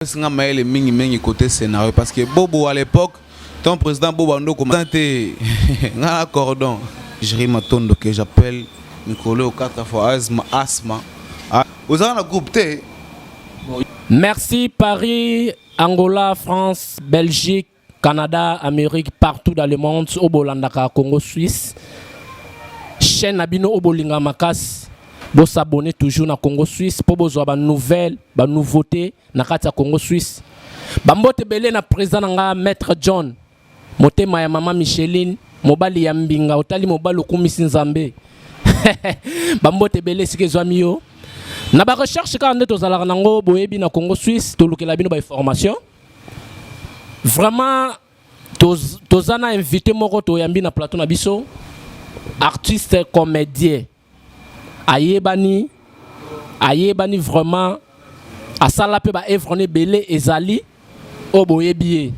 Apesi nga mayele mingi mingi côté scénario parce que Bobo à l'époque, ton président Bobo ando koma te nga na cordon. Jerry Matondo que j'appelle mikolo 4 fois asthme asthme. Ah, ozala na groupe te. Merci Paris, Angola, France, Belgique, Canada, Amérique, partout dans le monde, oyo bolandaka Congo Suisse. Chaîne na bino oyo bolinga makasi. Bo s'abonner toujours na Congo Suisse pour bozwa ba nouvelles, ba nouveautés na kati ya Congo Suisse. Bambote belé na président nga Maître John. Motema ya mama Micheline, mobali ya mbinga, otali mobali okumisi Nzambe. Bambote belé sike zwami yo. Na ba recherche kaka nde tozalaka nango boyebi na Congo Suisse tolukela bino ba information. Vraiment toza na invité moko toyambi na plateau na biso, artiste comédien ayebani, ayebani vraiment, asala mpe ba œuvre na ebele ezali oyo boyebi ye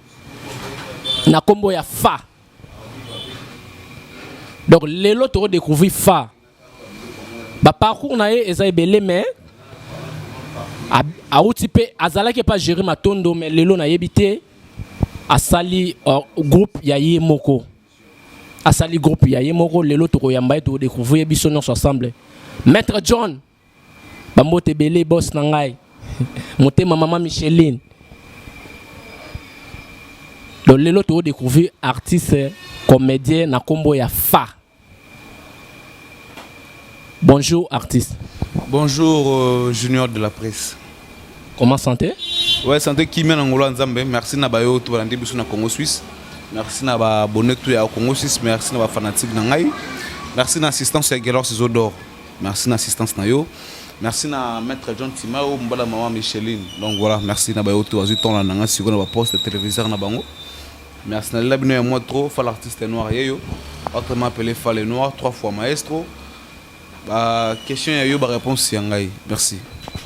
na nkombo ya Fa. Donc lelo tokodécouvrir Fa, baparcours na ye eza ebele, mais awuti mpe azalaki epa Géri Matondo, mais lelo nayebi te asali groupe ya ye moko, asali groupe ya ye moko. Lelo tokoyamba ye, tokodécouvrir ye biso nyonso ensemble. Maître John, bambote ebele, boss na ngai, motema mama Micheline. Donc lelo tokodécouvrir artiste comédien na nkombo ya Fa. Bonjour artiste. Bonjour Junior de la presse. Comment, santé? Ouais, santé kimia na ngolo Nzambe. Merci na bayo to balandi biso na Congo Suisse. Merci na ba abonné tout ya Congo Suisse, merci na ba fanatique na ngai. Merci na assistance ya Gelor Ciseaux. Merci na assistance na yo. Merci na maître John Timao, mbala maman Micheline. Donc voilà, merci na bayo to azui temps na nga siko na ba poste téléviseur na bango. Merci na lela bino ya moi trop, Fa l'artiste noir yeyo. Autrement appelé Fa le noir, trois fois maestro. Ba question ya yo, ba réponse ya ngai. Merci.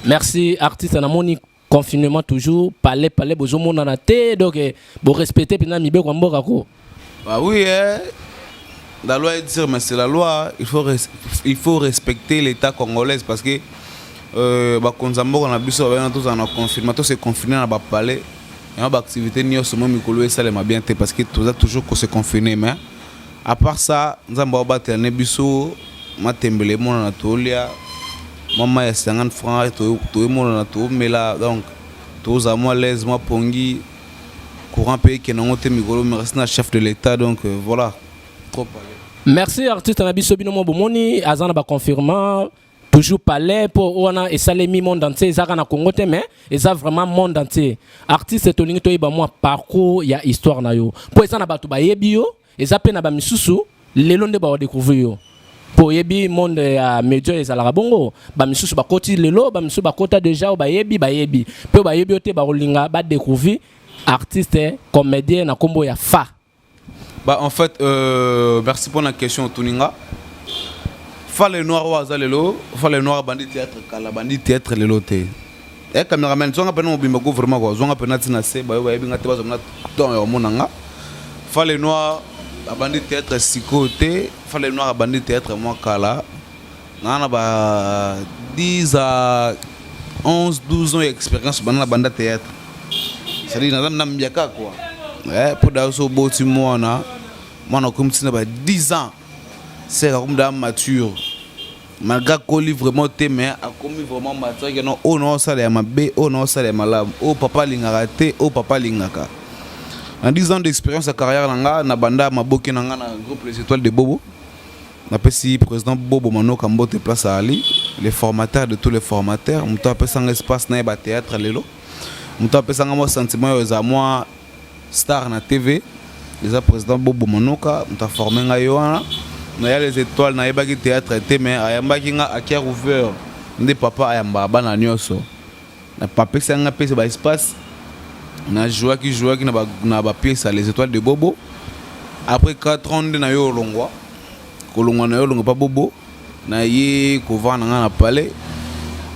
Merci artiste. Namoni confinement toujours, palais palais bozomonana te, donc borespecte mpenza mibeko ya mboka ko. Bah oui, eh. La loi est dure, mais c'est la loi. Il faut respecter l'État congolais parce que bakonzi ya mboka na biso babena tozala na confinement, to se confiner na bapalais. Yango baactivité nyonso mo mikolo esalema bien te parce que toza toujours kose confiner. Mais à part ça, Nzambe aobatela ne biso, matembele emonana, tolia mwa mai ya 50 francs, toemonana, toomela, donc tozala mwa l'aise, mwa pongi, courant mpe ekende yango te mikolo. Merci na chef de l'État. Donc voilà, trop parlé. Merci artiste na biso. Bino mo bomoni aza na baconfinement toujours, palais mpo wana esalemi monde entier, ezaka na Congo te, mais eza vraiment monde entier. Artiste, tolingi toyeba mwa parcours ya histoire na yo, mpo eza na bato bayebi yo, eza mpe na bamisusu lelo nde bakodécouvrir yo, mpo oyebi monde ya média ezalaka bongo, bamisusu bakoti lelo, bamisusu bakota déjà. Oyo bayebi bayebi, mpe oyo bayebi yo te bakolinga badécouvrir artiste comédien na nkombo ya Fa. Bah, en fait, merci pour la question, Tuninga. Fa le noir oyo aza lelo, Fa le noir bandi théâtre kala, bandi théâtre lelo te. E cameraman, zonga mpena mobimba ko vraiment quoi, zonga mpena ntina se bayo bayebi nga te, bazomona ton ya omona nga. Fa le noir abandi théâtre sikoyo te, Fa le noir abandi théâtre mwa kala. Nga na ba 10 à 11 12 ans ya expérience banda na banda théâtre, c'est-à-dire naza na mbiaka quoi. Mpo da so oboti mwana, mwana akomi ntina ba 10 ans, c'est akomi da mature, malgré akoli vraiment te, mais akomi vraiment mature ke non, oyo naosala ya mabe, oyo naosala ya malamu, oyo papa alingaka te, oyo papa alingaka. Na 10 ans d'expérience ya carrière na nga, na banda maboki na nga na groupe Les Étoiles de Bobo. Napesi président Bobo Manoka mbote place ali, les formateurs de tous les formateurs, moto apesanga espace na ye bathéâtre. Lelo moto apesanga mwa sentiment oyo eza mwa star na TV eza président Bobo Manoka, moto aforme ngai wana naya Les Étoiles. Nayebaki théâtre te, mais ayambaki nga à cœur ouvert nde papa ayambaka bana nyonso. Apesi nga mpesa baespace, najouaki jouaki na bapièce ya Les Étoiles de Bobo. Après 4 ans nde na yo olongwa, kolongwa na yo olongwa pa Bobo, na ye kovanda na nga na palais,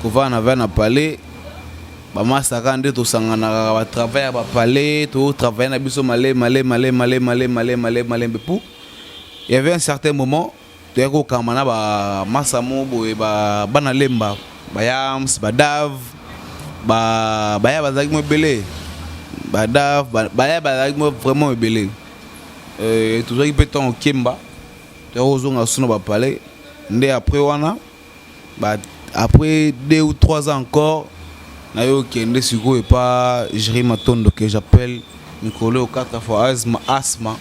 kovanda na vai na palais, bamasaka nde tosanganaka, batravail ya bapalais, totravaille na biso male male male male male male male malembe. Pour il y avait un certain moment toyaki kokamba na bamasa mo boye, bana Lemba, bayams, badave. Ba baya bazalaki mo ebele, badav baya bazalaki mo vraiment ebele. Tozwaki mpe ntango kemba toya kozonga so na bapalais nde. Après wana ba, après 2 ou 3 ans encore, naye okende sikoyo epa Jéri Matondo, que j'appelle mikolo oyo quatre fois asma, asma,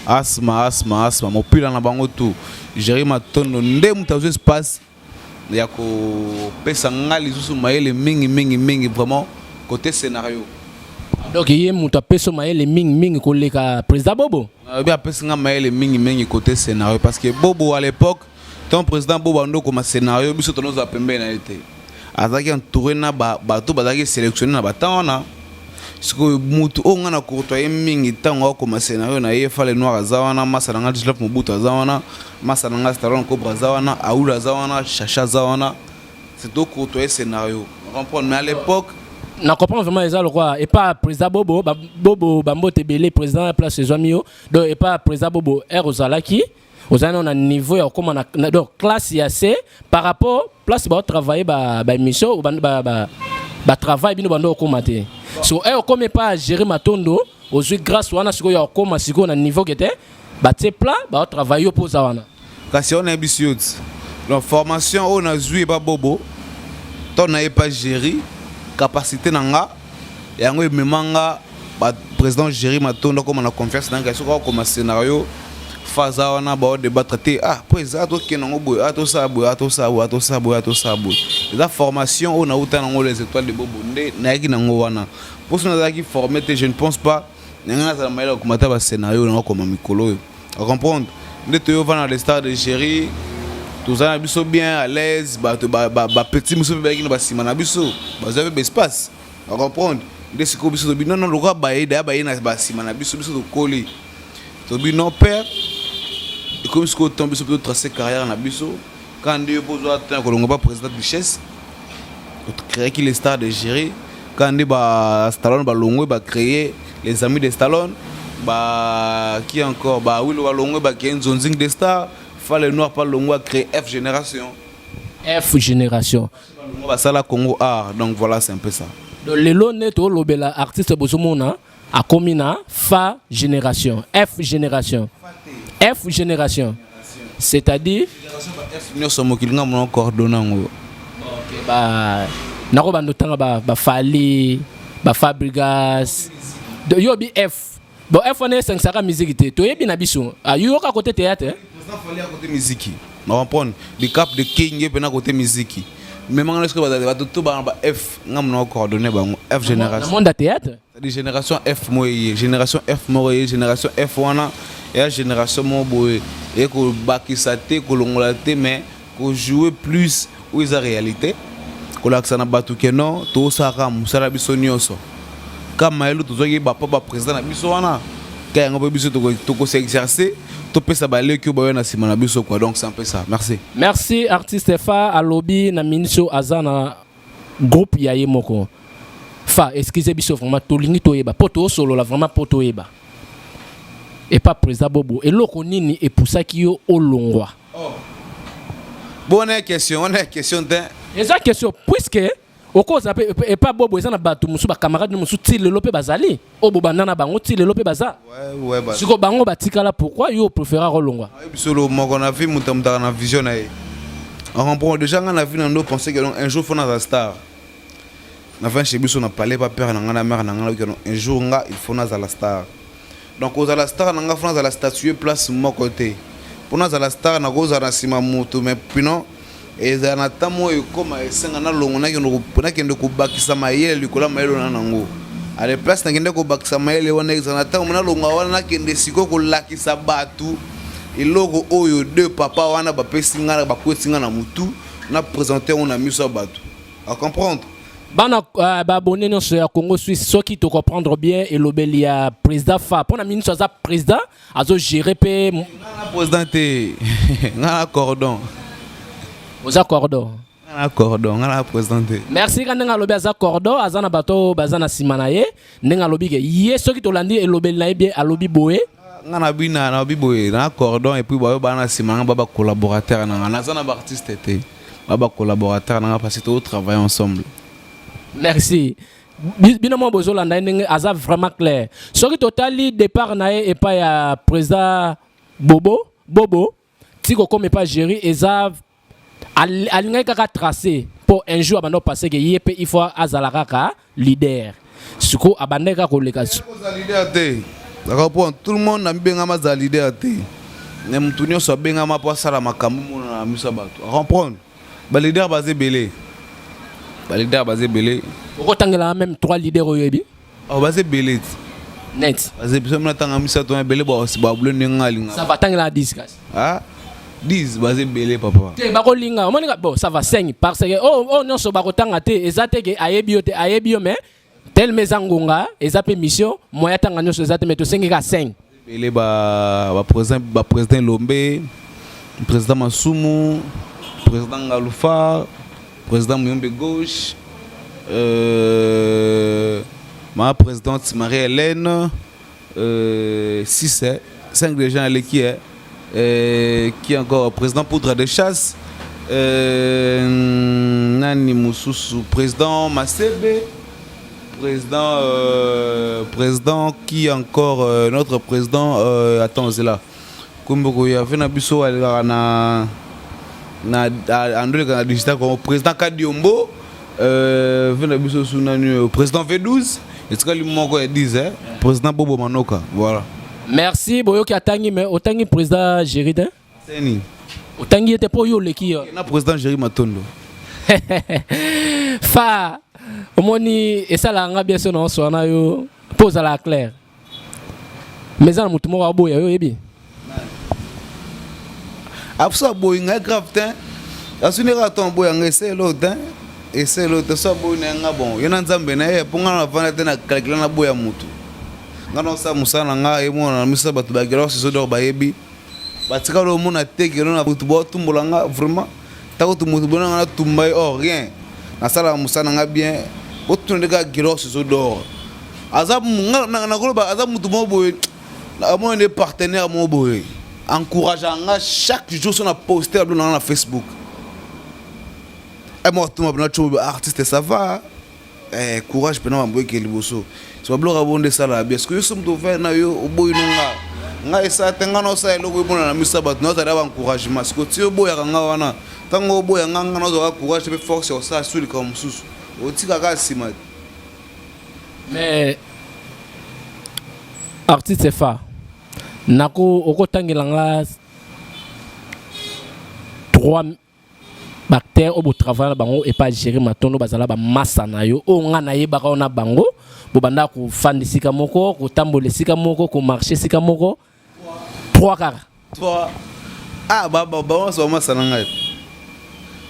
asma, asma, asma, mopila na bango tu. Jéri Matondo nde moto azwi espace ya kopesa nga lisusu mayele mingi mingi mingi, vraiment côté scénario. Donc ye moto apesi yo mayele mingi mingi koleka président Bobo? Nalobi apesi nga mayele mingi mingi côté scénario, parce que Bobo à l'époque, ton président Bobo ando koma scénario, biso tozala pembeni na ye te. Azalaki entouré na bato bazalaki sélectionné na batemps wana. Sikoyo mutu oyo nga na côtoyer mingi ntango akoma scénario na ye, Fale Noir aza wana, masa na nga Gislaf Mobutu aza wana, masa na nga Stalon Cobra aza wana, Aoul aza wana, Chacha aza wana. C'est tocôtoyer scénario, comprendre? Mais à l'époque Na comprendre vraiment. Eza lokwa epa président Bobo. Bobo, bambote ebele. Président ya place ezwami yo. Donc epa président Bobo, ere ozalaki, ozali nano na niveau ya kokóma na donc classe ya C par rapport place baotravaille baémission, batravail bino bando okóma te. So ere okómi epa Géri Matondo, ozwi grâce wana sikoyo ya kokóma sikoyo na niveau ke te batie plan, baotravaille yo mpo oza wana. Kasi oyo nayebisi yo ti, donc formation oyo nazwi epa Bobo to naye pa Géri, capacité na nga yango emema nga président Géri Matondo akóma na confiance na ngai. Soki akokoma scénario, faza wana baodébattre te. Ah, po eza tokende yango boye, ah, tosala boye, ah, tosala boye, ah, tosala boye, ah, tosala boye. Eza formation oyo nauta nango, les étoiles de Bobo nde nayaki nango wana. Mposo nazalaki formé te, je ne pense pas ndenge nazala mayele kokoma ta bascénario nango koma mikolo oyo, acomprendre nde toyovanda na les stars de Géri. Toza na biso bien à l'aise. Bato bapetits mosusu mpe bayaki na basima na biso, bazwa mpe baespace, acomprendre nde. Sikoyo biso tobi non, lokola baye daya, baye na basima na biso, biso tokoli, tobi non, père, ekomi sikoyo temps biso mpe totrace carrière na biso. Kaka nde yo mpo ozwa temps ya kolonga ba président Duchesse, créaki les stars de Géri. Kaka nde ba Stallone balongwe, bacréer les amis de Stallone. Ba qui encore? Ba Wilo balongwe, bacréer Nzonzing des stars. Fale Noir pa longwe, acréé F Génération. F Génération. Basala Congo Art. Donc voilà, c'est un peu ça. Donc lelo nde tolobela artiste, bozomona akomi na Fa Génération, F Génération, F Génération, c'est-à-dire F nyonso mokili, nga mona coordonne yango. Ok, ba nako bando tanga bafali, bafabrigas, yo bi F. Bon, F wana esangisaka musique te, toyebi na biso. Ayoka côté théâtre. Président Fally à côté musique, na comprendre le cap de King ye mpena côté musique. Mais manga soki bato to bana ba F, nga mona coordonne bango, F Na Génération. Monde ya théâtre. C'est-à-dire génération F moko eye, génération F moko eye, génération F wana eya génération moko boye eye kobakisa te, kolongola te, mais kojouer plus oyo eza réalité, kolakisa na bato ke non, tosalaka mosala biso nyonso ka mayelo tozwaki bapa baprésident na biso wana ka yango mpe biso tokosexerce, topesa baleki oyo bayo na nsima na biso quoi. Donc c'est un peu ça, merci. Merci artiste Fa. Alobi na minso aza na groupe ya ye moko. Fa, excuse biso vraiment, tolingi toyeba mpo toosolola vraiment mpo toyeba epa président Bobo, eloko nini epusaki yo olongwa? Bonne question wana, question te. Eza question puisque okozala mpe epa Bobo, eza na bato mosusu, bacamarade mosusu ti lelo mpe bazali oyo bobanda na bango, ti lelo mpe baza. Ouais, ba Siko bango batikala, pourquoi yo opréféra kolongwa? Biso lo moko na vie, moto amutaka na vision na ye, on comprend déjà. Nga na vie na ndo penser que donc un jour faut naza star. Na fin chez biso na palais, pa père na nga na mère na nga, que donc un jour nga il faut nazala star. Donc kozala star na nga, faut nazala statue place moko te. Mpo nazala star, nakozala na nsima moto, mais pino ezala na ntango oyo ekóma esenga nalongo, nakende kobakisa mayele likolo ya mayele wana nango. Ale place nakende kobakisa mayele wana, ezala na ntango nalonga wana, nakende sikoyo kolakisa bato eloko oyo deux papa wana bapesi nga, bakwesi nga na motu, na présente yango na miso ya bato, acomprendre. Bana baabonné nyonso ya Congo Suisse, soki tocomprendre bien elobeli ya président Fa, mpo na ministre aza président, azogérer mpe. Nga na président te, nga na cordon. Oza cordon? Nga na cordon, nga na président te. Merci. Ka ndenge alobi aza cordon, aza na bato oyo baza na nsima na ye. Ndenge alobi ke ye, soki tolandi elobeli na ye bien, alobi boye. Nga na bina na boye na cordon, et puis bayo bana na nsima na nga, ba bacollaborateur na nga. Naza na baartiste te, ba bacollaborateur na nga, parce que totravaille ensemble. Merci. Bino moko bozolanda ye ndenge aza vraiment clair. Soki totali départ na ye epai ya président Bobo Bobo ti kokoma epai Jerry, eza alingaki kaka tracé mpo un jour abanda kopase ke ye mpe il faut azala kaka leader. Sikoyo abandaki kaka koleka. Kozala leader te, d'accord? Mpo tout le monde amibengama azala leader te, mais motu nyonso abengama mpo asala makambo mona na miso ya bato, comprendre? Baleader baza ebele, baleader baza ebele. Okotangelaka même trois leaders oyo oyebi? Oh, baza ebele ti. Net. Baza biso mina tanga misato ebele babule ndenge alinga. Ça va, tangelaka 10 kasi. Ah, 10 baza ebele, papa. Te, bakolinga omoninga. Bon, ça va, 5, parce que oyo oh, nyonso bakotanga te, eza te ke ayebi yo te. Ayebi yo, mais telema eza ngonga, eza mpe mission moya tanga nyonso eza te, mais tosengi ka 5. Ebele, baprésident, baprésident Lombe, président Masumu, président Ngalufa, président Muyombe Gauche, ma présidente Marie-Hélène, 6, 5 déjà aleki, qui encore? Président Poudre de Chasse, nani mosusu? Président Masebe, président qui encore? Notre président, attends, c'est là kumboko ya ve na biso alekaka na andoleka na digital Congo, président Kadiombo, ve na biso su nani oyo? Président V12, etikali moko ya 10, eh? Président Bobo Manoka, voilà. Merci. Boyoki, atangi, mais otangi président Géri te. Seni. Otangi ye te mpo oyo oleki yo. Na président Géri Matondo. Fa omoni esalaka nga bien so na oswana na yo mpo ozalaka clair, mais eza na motu moko aboya yo, oyebi. Afuso aboyi ngai grave te, asuni kaka to aboya ngai eselo te, eselo te. So aboyi na nga, bon, ye na Nzambe na ye, mpo ngai navanda te na calcule na boya motu. Ngai naosala mosala na ngai, emona na miso ya bato bagela siso dor bayebi batikali omona te kelo na butu baotumbola nga vraiment. Ntango tu motu bona nga natumba ye or rien, nasalaka mosala na nga bien. Botuna nde kaka Gelor Ciseau d'Or aza nakoloba, aza motu moko boye, amona nde partenaire moko boye, encourage nga chaque jour. So na poste ablo na nga na Facebook, moko atuma mpena tio artiste, ça va, courage mpena bamboyeke liboso. So babiloko abo nde esalaka bien. Soki yo so moto ofai na yo oboyi no nga, ngai esala te. Ngai naosala eloko ebona na miso ya bato, naozala baencouragement. Siko ti oboyaka nga wana, ntango oboya nga, nga nazwaka courage mpe force ya kosala su likambo mosusu, otikaka nsima. Mais artiste fa nako okotangela nga trois baacteur oyo botravaille na bango epa Géri Matondo, bazala bamasa na yo, oyo nga nayebaka oyo na bango bobanda kofanda esika moko, kotambola esika moko, komarche esika moko. Trois kaka. Trois? Ah, bango nyonso bamasa na ngai,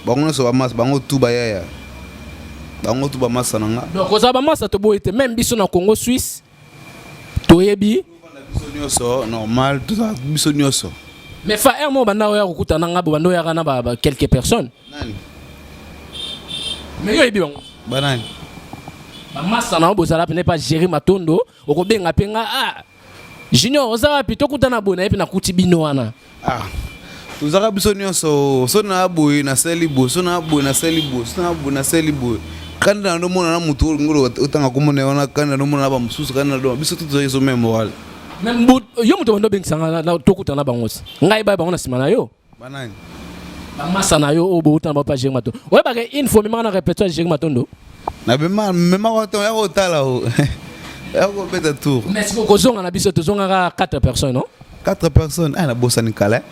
bango nyonso bamasa, bango tu bayaya, bango tu bamasa na nga. Donc kozala bamasa toboyi te, même biso na Congo Suisse toyebi. Biso nyonso normal, tozala biso nyonso. Mais fa aire moko banda oya kokutana nga, banda oyaka na ba quelques personnes. Nani? Mais yo oyebi bango. Banani? Bamasa na yo bozala pene pa Géri Matondo. Okobenga mpe nga: "Ah, Junior, oza wapi? Tokutana boye." Na ye mpe nakuti bino wana. Ah, tozalaka biso nyonso. So na boye nasali boye, so na boye nasali boye, so na boye nasali boye. Kandi na ndomona na motu ngolo otanga komona wana, kandi na ndomona na bamosusu, kandi na ndoma biso to tozalaki so même moral. Mais yo moto bando obengisanga tokutana na bango si ngai baya bango na nsima na yo. Banani? Bamasa na yo oyo boutana bao pa Géri Matondo. Oyebaka une fois memaka na répétition ya Géri Matondo. Na memaka te, ya kotala o ya kobeta tour. Mais sikoyo kozonga na biso, tozongaka 4 personnes, non? 4 personnes? Ah, nabosani kala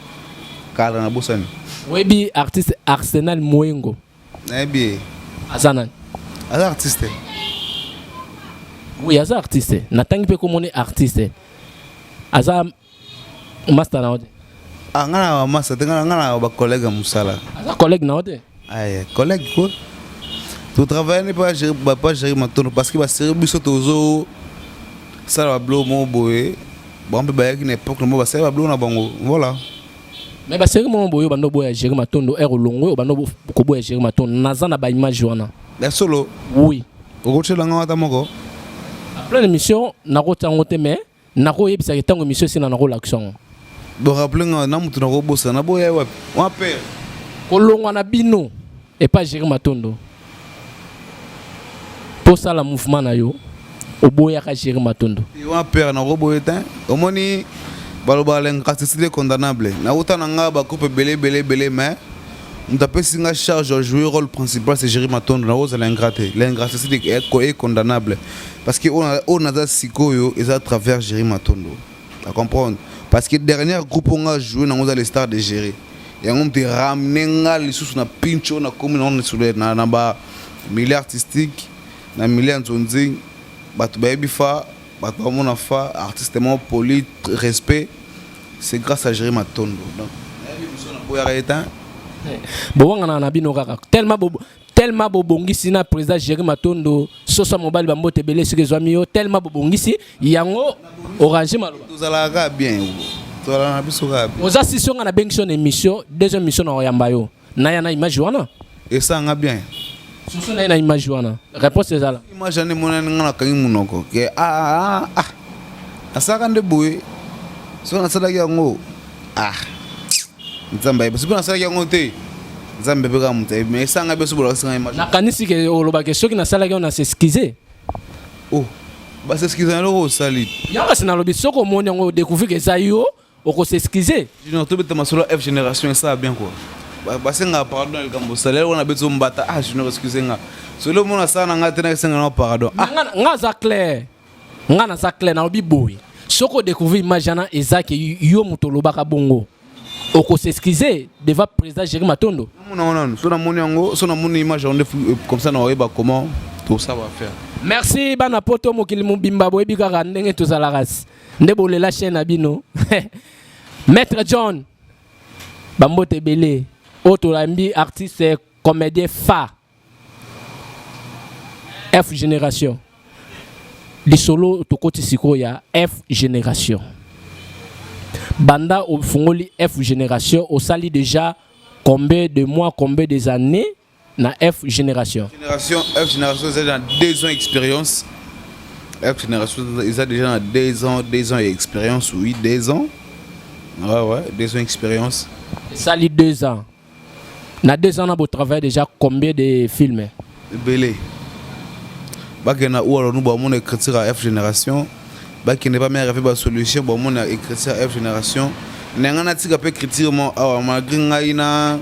kala, nabosani. Oyebi artiste Arsenal Moengo? Nayebi ye. Aza nani? Aza artiste. Oui, aza artiste. Natangi mpe komoni artiste aza master na yo te. Ah, nga na bamasa te, nga na bacollègue ya mosala. Aza collègue na yo te? Aye, collègue quoi, totravaille ne pas gérer, pas gérer Matondo, parce que basérie biso tozo sala babiloko moko boye, bango mpe bayaki na époque na mo basali babiloko na bango, voilà. Mais basérie moko boye obanda oboya Géri Matondo, ere olongwe obanda koboya Géri Matondo, naza na baimage wana. Ya solo? Oui. Okotiela ata moko? En pleine émission nakota yango te, mais nakoyebisaka ntango émission esila, nakolakisa yango. Bon, rappele nga na motu nakobosana, naboya wapi wa père? Kolongwa na bino epa Géri Matondo. Mpo osala mouvement na yo, oboyaka Géri Matondo. Wana père nakoboye te. Omoni, balobaka l'ingratitude est condamnable. Nauta na nga bagroupe ebele ebele ebele, mais moto apesi nga charge ya jouer rôle principal, c'est Géri Matondo. Nakozala ingrat te. L'ingratitude est condamnable, parce que oyo naza sikoyo eza à travers Géri Matondo, à comprendre, parce que dernier groupe oyo nga joué nango eza les Stars de Géri. Yango moto eramener nga lisusu na pinch oyo nakomi nango na ba milieu artistique, na milieu ya nzonzi. Bato bayebi fa, bato bamona fa artiste moko poli, respect. C'est grâce à Géri Matondo. Donc nayebi biso naboyaka ye te. Bowangana na bino kaka tellement bobongisi na président Géri Matondo. Soso ya mobali, bambote ebele soki ezwami yo. Tellement bobongisi yango, orange maloba. Tozalaka kaka bien, tozalaka na biso kaka bien. Oza sisi nga nabengi so na émission, deuxième émission na oyamba yo, naya na image wana. Esanga bien. Soso na ye na image wana, réponse ezala. Image wana emonani, nga nakangi monoko ke ah, ah, ah. Nasalaka nde boye. Soki nasalaki yango, ah, Nzambe ayebi. Soki nasalaki yango te, Nzambe mpe kaka moto ayebi. Mais esanga biso, bolakisi nga image. Nakanisi ke olobake soki nasalaki yango, na s'excuse. Oh, bas'excuse na eloko osali. Yango kasi nalobi, soki omoni yango, odécouvrir ke eza yo, okos'excuse. Junior, tobeta masolo ya F Génération, esala bien quoi. Basengaka pardon na likambo osali wana. Beti ombata, ah, Junior, excuse nga, soli omona asala na ngai te, nakesenga nao pardon, ah. Nga aza clair, nga naza clair. Nalobi boye, soki odécouvrir image wana eza ke yo moto olobaka bongo, okos'excuse devant président Géri Matondo. Namona yango nanu. So namoni yango, so namoni image yango nde comme ça na oyeba comment tosala baaffaire. Merci. Bana Poto, mokili mobimba, boyebi kaka ndenge tozalaka nde bolela chaîne na bino. Maître John, bambote ebele. Oyo tolambi artiste comédien fa F Génération. Lisolo tokoti sikoyo ya F Génération. Banda ofungoli F Génération, osali déjà combien de mois, combien des années na F Génération? Génération, F Génération eza na 2 ans expérience. F Génération eza déjà na 2 ans, 2 ans ya expérience, oui, 2 ans, ouais, 2 ans expérience. Esali 2 ans. Na 2 ans na botravaille déjà combien de films? Ebele. Bakende na ualonu, bamona écriture ya F Génération. Bakende bamere mpe basolution, bamona écriture ya F Génération. Na ngai natika mpe écriture mo awa, malgré ngai na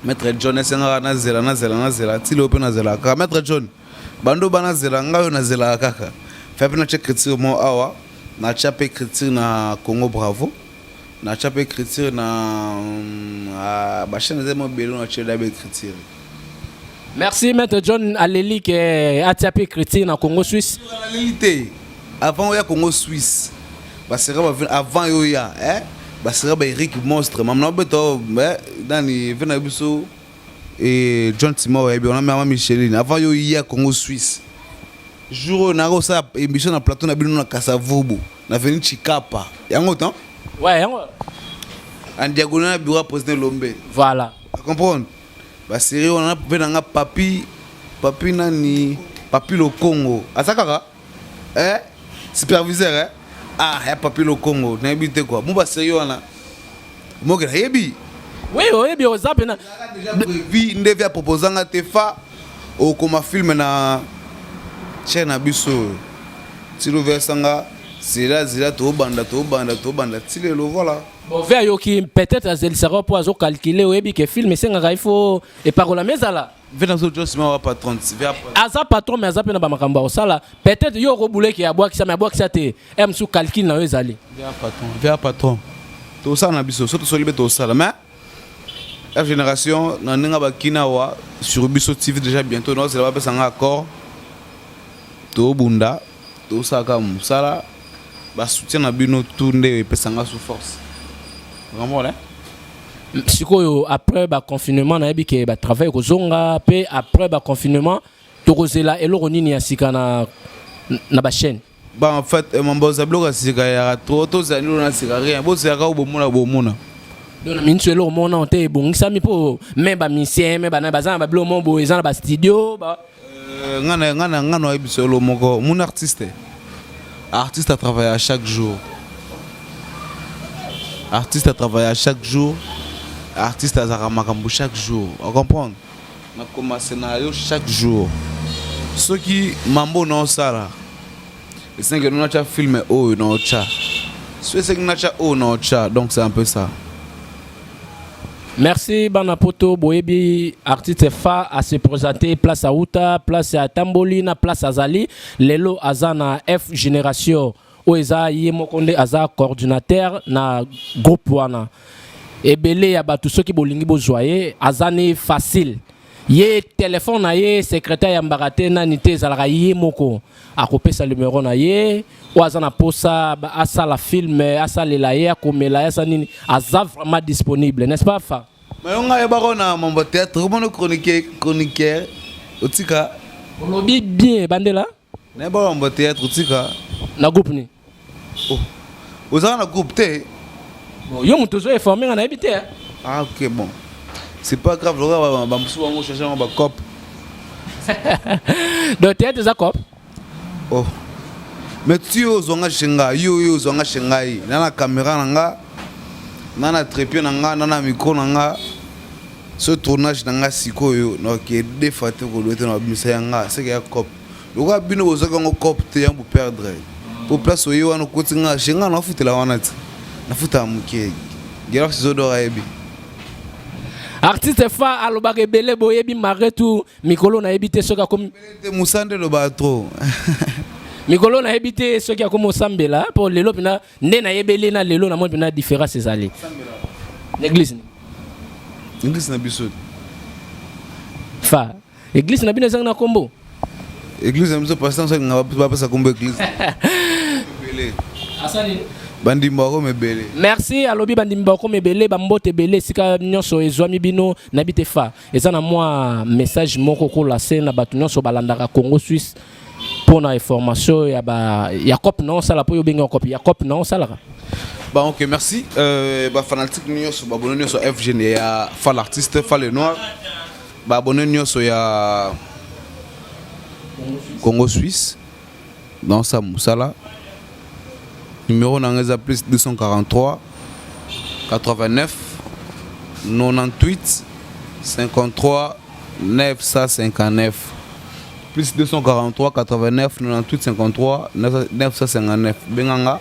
Maître John esengaka nazela, nazela, nazela ti lelo mpe nazelaka kaka. Maître John, bando banazela ngai oyo, nazelaka kaka. Fa mpe natya écriture mo awa, natya mpe écriture na Congo Bravo, natya mpe écriture na bachaîne eza mo ebele, natya da ba écriture. Merci. Maître John aleli ke atia mpe écriture na Congo Suisse. Naleli te. Avant oya Congo Suisse, basera avant yo ya basera ba Eric Monstre, mama na obeta nani ve na biso e John Tima, oyebi wana, mama Micheline. Avant yo ya Congo Suisse, jour oyo naka kosala émission na plateau na bino na Kasavubu, na veni Chikapa, yango tan. Ouais, yango. En diagonale na bureau ya président Lombe. Voilà. Comprendre, basérie wana mpe nanga papi, papi nani, papi Lokongo aza kaka superviseur, ah, ya papi Lokongo, nayebi te quoi. Mo basérie wana moke nayebi. Oui, oyebi, oza mpena. Déjà prévu nde vi aproposanga te fa okoma film na chaîne na biso oyo. Tilo versanga zela zela, tobanda, tobanda, tobanda ti lelo, voilà. Bon, ve ayoki, peut-être azelisaka mpo azocalcule. Oyebi ke film esengaka, il faut epakolami ezala. Ve nazo Jos ma wa patron ve. Aza patron, mais aza mpe na bamakambo ya kosala. Peut-être yo okobuleki abwakisa, mais abwakisa te. E mosusu calcul na yo ezali. Ve patron, ve patron, tosala na biso so tosoli mpe tosala. Mais F Génération na ndenge bakina awa sur biso TV, déjà bientôt naozela bapesanga accord. Tobunda, tosalaka mosala, basoutien na bino tout nde epesanga sous force vraiment. Sikoyo après baconfinement, nayebi ke batravail kozonga mpe après baconfinement, tokozela eloko nini ya sika na bachaîne? Bon, en fait, mambo oza biloko ya sika yaka trop. Tozala nilo na sika, rien. Bozelaka oyo bomona, bomona. Donc na miniti eloko moko te ebongisami mpo me bamisien me bana baza na babiloko moko boye, eza na bastudio ba. Nga na oyebi solo moko, mon artiste, artiste à travailler à chaque jour, artiste à travailler à chaque jour, artiste azalaka makambo chaque jour, ocomprendre? Nakoma scénario chaque jour. Soki mambo naosala esengi natya film oyo naotya, so esengi natya oyo naotya, donc c'est un peu ça. Merci bana poto. Boyebi artiste Fa a se présenter, place auta, place ya tamboli na place azali lelo. Aza na F Génération oyo eza ye moko nde aza coordinateur na groupe wana. Ebele ya bato, soki bolingi bozwa ye, aza ni facile. Ye telefone na ye, secrétaire yambaka te, nani te, ezalaka ye moko akopesa numero na ye. Oyo aza na posa asala film, asalela ye, akomela ye, asa nini, aza vraiment disponible, n'est-ce pas, Fa? Mais yo ngai yebaka na mambo ya théâtre, omona chroniqueur otika. Olobi bien, bandela. Nayebaka mambo ya théâtre, otika. Na groupe ni? Oh. Ozalaka na groupe te? Bon, yo moto ozo informe nga, nayebi te, hein. Ah ok, bon, c'est pas grave. Loka bamosusu bango change yango bacope. Donc théâtre eza cope? Oh, mais ti oyo ozwanga chez ngai, yo oyo ozwanga chez ngai, na na caméra na nga, na na trépied na nga, na na micro na nga, so tournage na nga sikoyo naoke defa te, koloba te na babimisa ya nga seke ya cope. Lokola bino bozwaki yango cope te, yango boperdre po place oye wana okoti nga chez nga, nafutela wana ti nafutaka moke. Gelor Sizodor ayebi. Artiste Fa alobaka ebele, boyebi. Malgré tout, mikolo nayebi te soki akomi te mosanda elobaka trop. Mikolo nayebi te soki akomi osambela, mpo lelo mpena nde nayebeli na lelo namoni mpena différence ezali na église ni. Église na biso? Fa, église na bino ezangi na nkombo? Église na biso, pasteur alinga bapesa kombo église ebele. Asali. Bandimi bakoma ebele. Merci. Alobi bandimi bakoma ebele. Bambote ebele esika nyonso ezwami bino. Nayebi te, Fa, eza na mwa message moko kolase na bato nyonso balandaka Congo Suisse mpo na information ya ba ya cop na osala, mpo yo obengi cop ya cop na osalaka. Bon, ok, merci. Ba fanatique nyonso, ba abonné nyonso FGN ya Fa l'artiste, Fa le noir. Ba abonné nyonso ya Congo Suisse. Dans sa musala. Numéro na nga plus 243 89 98 53 959, plus 243 89 98 53 959. Benganga,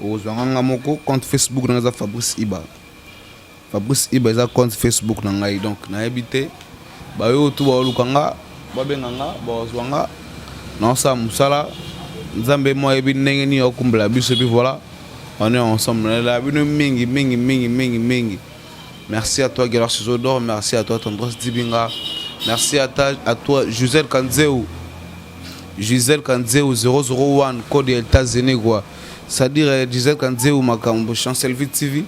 ozwanga nga moko. Compte Facebook na nga eza Fabrice Iba. Fabrice Iba eza compte Facebook na ngai. Donc nayebi te, bayo tu baoluka nga, babenga nga, bazwa nga. Naosala mosala Nzambe mo ayebi ndenge nini akumbela biso. Puis voilà, on est ensemble. Nalela bino mingi mingi mingi mingi mingi. Merci à toi Gérard Chizodor, merci à toi Tendresse Dibinga, merci à toi Gisèle Kanzeu, Gisèle Kanzeu 001, code ya États-Unis quoi, c'est-à-dire Gisèle Kanzeu makambo Chancelvie TV,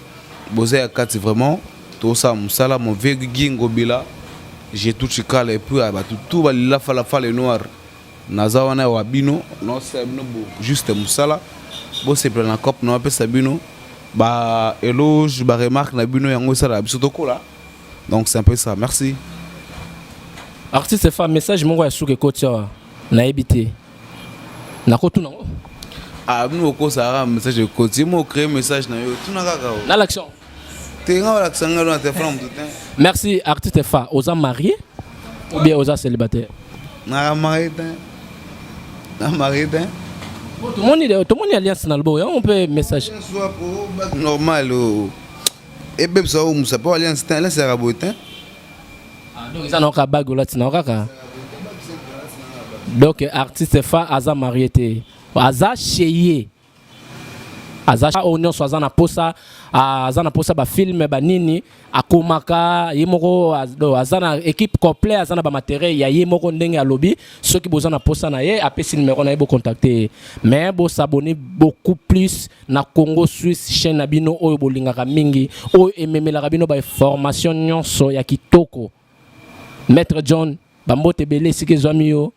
boza ya kati vraiment. Tosala mosala, mon vieux Gingo Bila, j'ai tout chikala. Et puis bato tout balila fala fala noir, naza wana wa bino, nosala bino bo juste mosala, bosepela na cop na bapesa bino ba éloge, ba remarque na bino, yango esalaka biso tokola. Donc c'est un peu ça, merci. Artiste Fa, message moko ya suka ekoti awa, nayebi te, nakotuna ngo. Ah, bino okosaka message ekoti mo créer message na yo, tuna kaka o. Na l'action. Te, nga balakisa nga na telefone ya moto te. Merci. Artiste Fa, oza marié ou bien oza célibataire? Naka marié te, na marié te. Tomoni, tomoni alliance na loboko yango mpe message. Soit po normal o ebebisa o musa po alliance te, alliance yaka boye te. Ah, donc eza na kaka bague olati na kaka. Donc artiste Fa aza marié te, aza chez ye, aza oyo nyonso aza na posa, aza na posa bafilm banini, akomaka ye moko. Aza na équipe complet, aza na bamatériel ya ye moko. Ndenge alobi, soki boza na posa na ye, apesi numéro na ye, bocontacte ye. Mais bosabonner beaucoup plus na Congo Suisse, chaîne na bino oyo bolingaka mingi, oyo ememelaka bino bainformation nyonso ya kitoko. Maître John, bambote ebele esika ezwami yo.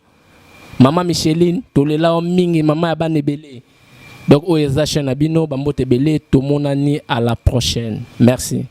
Mama Micheline, tolela yo mingi, mama ya bana ebele. Donc oyo eza chaîne na bino. Bambote ebele, tomonani à la prochaine, merci.